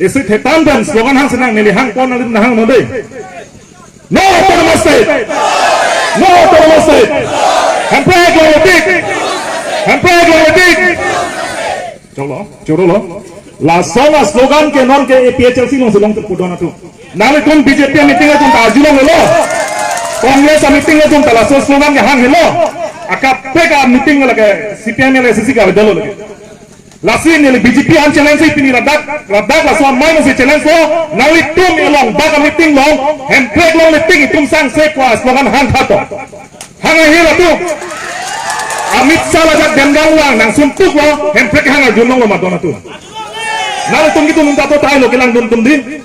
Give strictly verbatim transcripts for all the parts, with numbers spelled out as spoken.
Isi thetan pen slogan hang sinang, neli hang pon nangli nang hang non dei. No autonomous state. No autonomous state. Hemprek longle tik. Hemprek longle tik. Cholo, choro lo. Lason aslogan ke non ke A P H L C alongsi long tu pudon atum. Nanglitum B J P meeting atum ta arjulonglo. Congress meeting atum ta laso slogan ke hang helo. Akaprek ameeting lake C P M le A I C C ke avedetlo lake. Lasi neli B J P aphan challenge si pini ladak, ladak laso amei nangsi challenge lo, nanglitum elong bak ameeting along, Hemprek longle tik itum sangse pu aslogan hang tha to. Hang ahir atum. Amit Shah ladak Demgang vang nangsun tuk lo, Hemprek hang arjulonglo ma don atum. Nanglitum kitum ta to tahai lo kelangdun atum dei.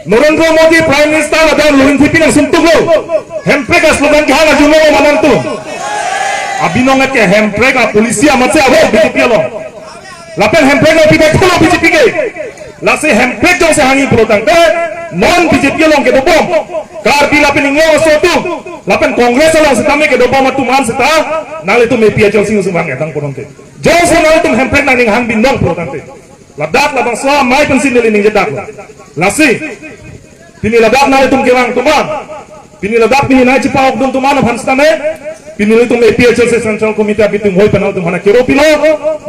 Narendra Modi Prime Minister ladak Luhingthipi nangsun tuk lo. Hemprek aslogan ke hang arjulonglo ma don atum. Abinong ke Hemprek apolicy amatsi ave B J P along. Lapen Hemprek nangpidet thelo B J P ke. Lasi Hemprek jongsi hangji pulo tangte, non B J P along kedobom, Karbi lapen Inglong aso atum, lapen Congress along sitame kedobom atum an sita, nanglitum A P H L C along sumang etang pudon ke. Jongsi nanglitum Hemprek nangning hang binong pulo tangte, ladak labangso amei pensi neli ningjedak lo. Lasi pini ladak nanglitum kevang atum an, pini ladak pini nai chepa-okdun atum an aphan sitame, pini nelitum A P H L C Central Committee abitung hoi pen nanglitum aphan kero pilo,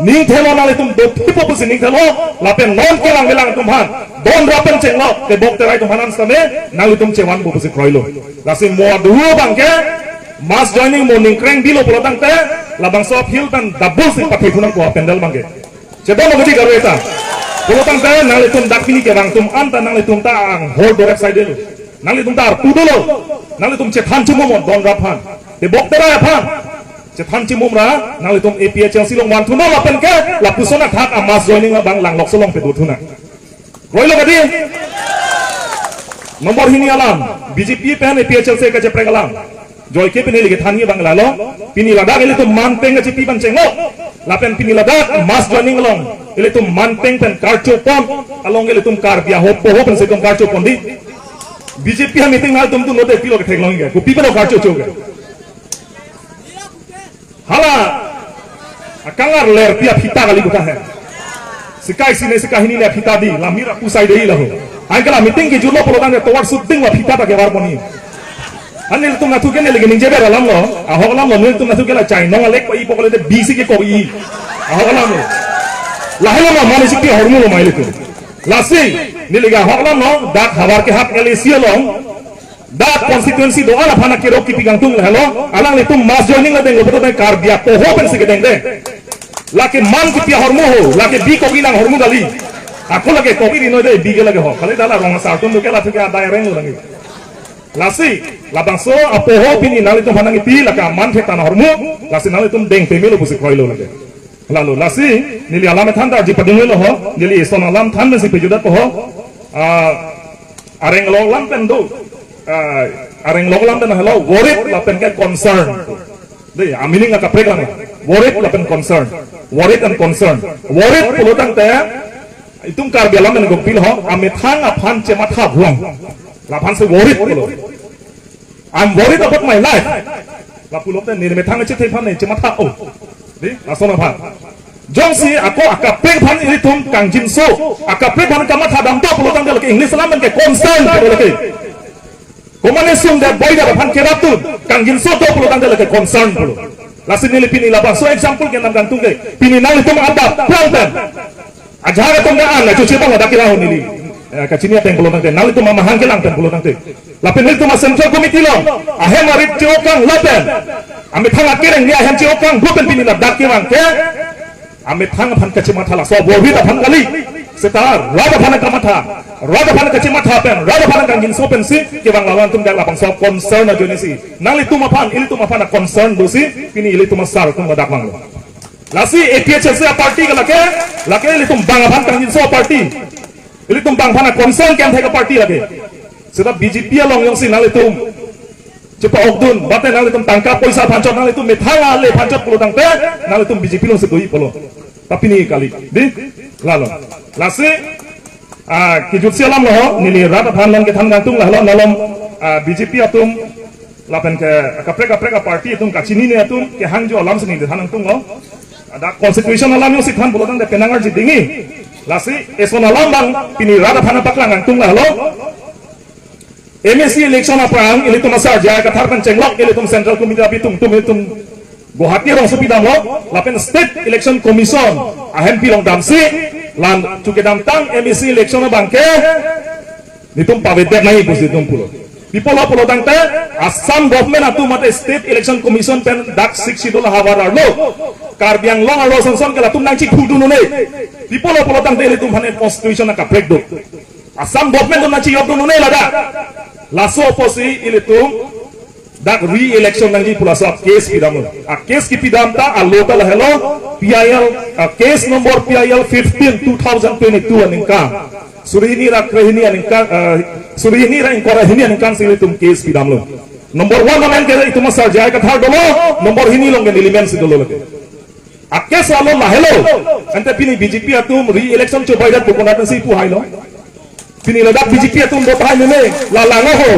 ning thelo nanglitum dothipo pusi ning thelo, lapen non kevang velang atum aphan, don rap pen chenglo, tebok terai atum aphan sitame, nanglitum chevanpo pusi kroilo. Lasi mo adu abang ke, mass joining mo ningkreng bilo pulo tangte, labangso field pen double si pathithu nangpo pandal abang ke. Chedon lo kedi garu eta. Pulo tangte nanglitum dak pini kevang atum an ta nanglitum ta anghor dorek saidelo. Nanglitum ta arpu dolo. Nanglitum chethan chimum don rap aphan, tebok terai aphan. Chethan chimum ra nanglitum A P H L C along vanthu nang lapen ke lapuson athak a-mass joining abang Langlokso along pedothunang. Kroilo kedi. Nombor hini alam, B J P pen A P H L C kacheprek alam. Joike pini lagi thanji abang lalo, pini ladak ilitum manteng kachipi ban chenglo. Lapen pini ladak mass joining along, ilitum manteng pen karcho pon, along ilitum Karbi aho poho pen setum karcho pon dei. B J P ameeting nangtum tu note pilo ketheklong ke, kopi pen karcho cho ke. Hala, akangar lerpi aphita kali kota he. Sika isi ne sika hini le aphita dei, lamira pusai dei laho. Anke la meeting kejutlo pulo tangte tovar shooting la aphita ta kevar ponji. An nelitum nathu ke neli ke ningjeber alam lo, ahok alam lo, nelitum nathu ke la chainong alek pa-i pokole te bisi ke kok-i. Ahok alam lo. Lahelo ma mani siki ahormu lo ma ilitum. Lasi, neli ke ahok alam lo, dak havar ke hap L A C along, dak constituency do-an aphan akero kipi kangtung lahelo, alanglitum mass joining la denglo pulote Karbi apoho pensi kedengde. Lake man kipi ahormu ho, lake bi kok-i nang ahormu kali. Ako lake kok-i ri noi dei, bi ke lake ho. Kali dala rong asar atum do ke la thu ke adai areng lo nangji. Lasi, labangso apoho pini nanglitum aphan nangkipi, lake aman thetan ahormu, lasi nanglitum deng pemelo pusi kroilo lake. Lalo, lasi, neli alam ethan ta arji padinglo ho, neli ison alam than pensi pejutdetpo ho. Ah, areng lo alam pen do. Ah, areng lo alam pen helo, worried lapen ke concern. Dei, a-meaning akaprek lang. Worried lapen concern. Worried and concern. Worried pulo tangte, itum Karbi alam pen gokpil ho, amethang aphan chematha vang. Laphan si worried pulo. I'm worried about my life. Lapulote neli methang chethe aphan ne chematha o. Dei, lason aphan. Jongsi ako akaprek aphan ilitum kangjinso, akaprek aphan kamatha damtha pulo tangte lake English alam pen ke concern pulo lake. Komane sung de boi de aphan kerap tun, kangjinso do pulo tangte lake concern pulo. Lasi neli pini labangso example kenam kangtung ke, pini nanglitum adap prang pen. Ajahak atum ke an, achu chepang ladak kira ho neli. Eh, kachini ateng pulo tangte, nanglitum amahang kelang pen pulo tangte. Lapen nelitum a-Central Committee along, ahem arit che-okang lapen. Amethang akereng ni ahem che-okang, lapen pini ladak kevang ke. Amethang aphan kachematha laso, worried aphan kali. Seta, rat aphan kamatha. Rat aphan kachematha pen, rat aphan kangjinso pensi, kevang lawan atum dak labangso concern ajoine si. Nanglitum aphan, ilitum aphan a-concern dosi, pini ilitum asar atum ladak vanglo. Lasi A P H L C a-party ke lake, lake ilitum bang aphan kangjinso a-party. Ilitum bang aphan a-concern kemthek a-party lake. Seta B J P along jongsi nanglitum chepa-okdun, bate nanglitum tangka poisa aphan chot, nanglitum methang ale aphan chot pulo tangte, nanglitum B J P alongsi doji pulo. Tapi ni kali, dei, lalo. Lasi, ah, kejutsi alam lo ho, neli rat aphan along kethan kangtung lahelo, nalom, ah, B J P atum, lapen ke kaprek kaprek a-party atum kachinine atum kehangjo alam si neli than kangtung lo. Ada constitution alam jongsi than pulo tangte penang arji dingji. Lasi eson alam abang pini rat aphan paklang angtung lahelo. M A C election aphrang ilitum asar J I Kathar pen chenglok ilitum Central Committee abitung tum ilitum Guwahati rongsopi damlo, lapen State Election Commission ahempi along damsi, la-an chu kedamtang M A C election abangke nelitum pavedet nangji pusi nelitum pulo. Pi apotlo pulotangte Assam government atum mate State Election Commission pen dak Sixth Schedule ahavar arlo Karbi Anglong arlo sonson ke latum nangchipudun un-e. Pi apotlo pulotangte ilitum aphan constitution akaprek do. Assam government atum nangchiyokdun un-e ladak. Laso apotsi ilitum dak re-election nangji pu laso case pidamlo. A case kipidam ta alo ta lahelo, P I L, a case number P I L fifteen two thousand twenty-two aningkan. Suri hini ra krehini aningkan, eh, suri hini ra ingkoi ra hini aningkansi ilitum case pidamlo. Number one amen ke itum asar J I Kathar dolo, number hini along ke neli amen si dolo lake. A case alo lahelo. Ante pini B J P atum re-election chobaidet pu konat si pu hailo. Pini ladak B J P atum do tahai meme, la lang ho.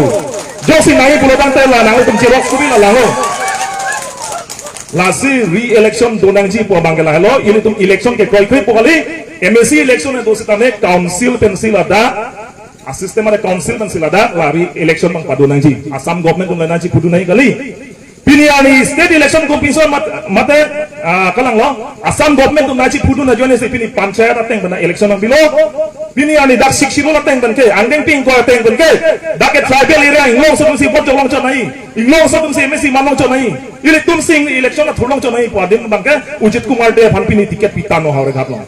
Jongsi nangji pulotangte la nang, itum xerox kopi la lang ho. Lasi re-election do nangji pu abangke lahelo, ilitum election ke kroikre pu kali, M A C election do setame council pensi ladak, a system ada council pensi ladak, la re-election abang pado nangji. Assam government atum la nangchipudun nangji kali. Pini arni State Election Commission mat-, mate, ah, kalanglo, Assam government atum nangchipudun ajoine si pini panchayat ateng pen election nang bilo. Pini arni dak Sixth Schedule ateng pen ke, angdeng ping ko ateng pen ke, dak ke tribal area inglongso atumsi vote jok longchot nangji, inglongso atumsi M A C man longchot nangji. Ilitumsi election athur longchot nangji pu adim abangke Ujit Kumar Dey aphan pini ticket pitangno Howraghat along.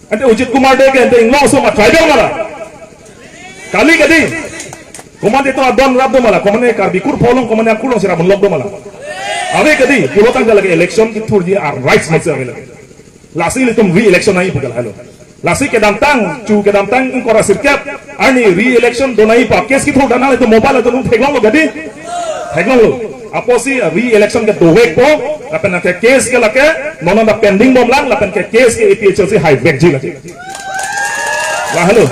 Ante Ujit Kumar Dey ke ante inglongso ma tribal mara. Kali kadi. Komane to adon rap do mala, komane Karbi kurpho along, komane akur alongsi rap lok do mala. Ave kadi, pulotangte lake election kethurji a rights masi ave lake. Lasi ilitum re-election nangji pu ke lahelo. Lasi kedamtang, chu kedamtang ingkoi ra sirkep arni re-election do nangji pu case kethur dan nanglitum mobile atum theklonglo kadi. Theklonglo. Apotsi re-election ke dovekpo, lapen ke case ke lake, non anta pending bomlang, lapen ke case ke A P H L C haivekji lake. Lahelo.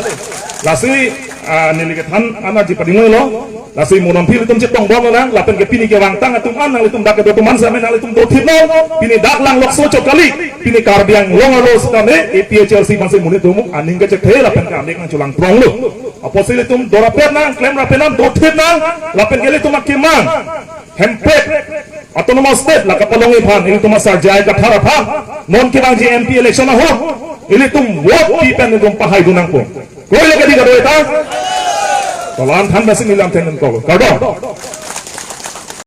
Lasi, ah, neli kethan anaji padinglo. Lasi mo non aphi ilitum chetong bomlang, lapen ke pini kevangtang atum an nanglitum dak kedo atum an same nanglitum dothipnon, pini dak langlokso chot kali, pini Karbi Anglong arlo setame A P H L C aphansi monit atum aning kechethe lapen ke amek nangcholangpronglo. Apotsi ilitum dorapet nang, klemrapet nang, dothip nang, lapen ke ilitum akemang hemprek Autonomous State la kapalongji aphan, ilitum asar J I Kathar aphan, non kevangji M P election ahut, ilitum vote pi pen ilitum pahaidun nangpo. Kroi lake kadi kado eta? To la-an than basi neli alam than nangkok. Kardom.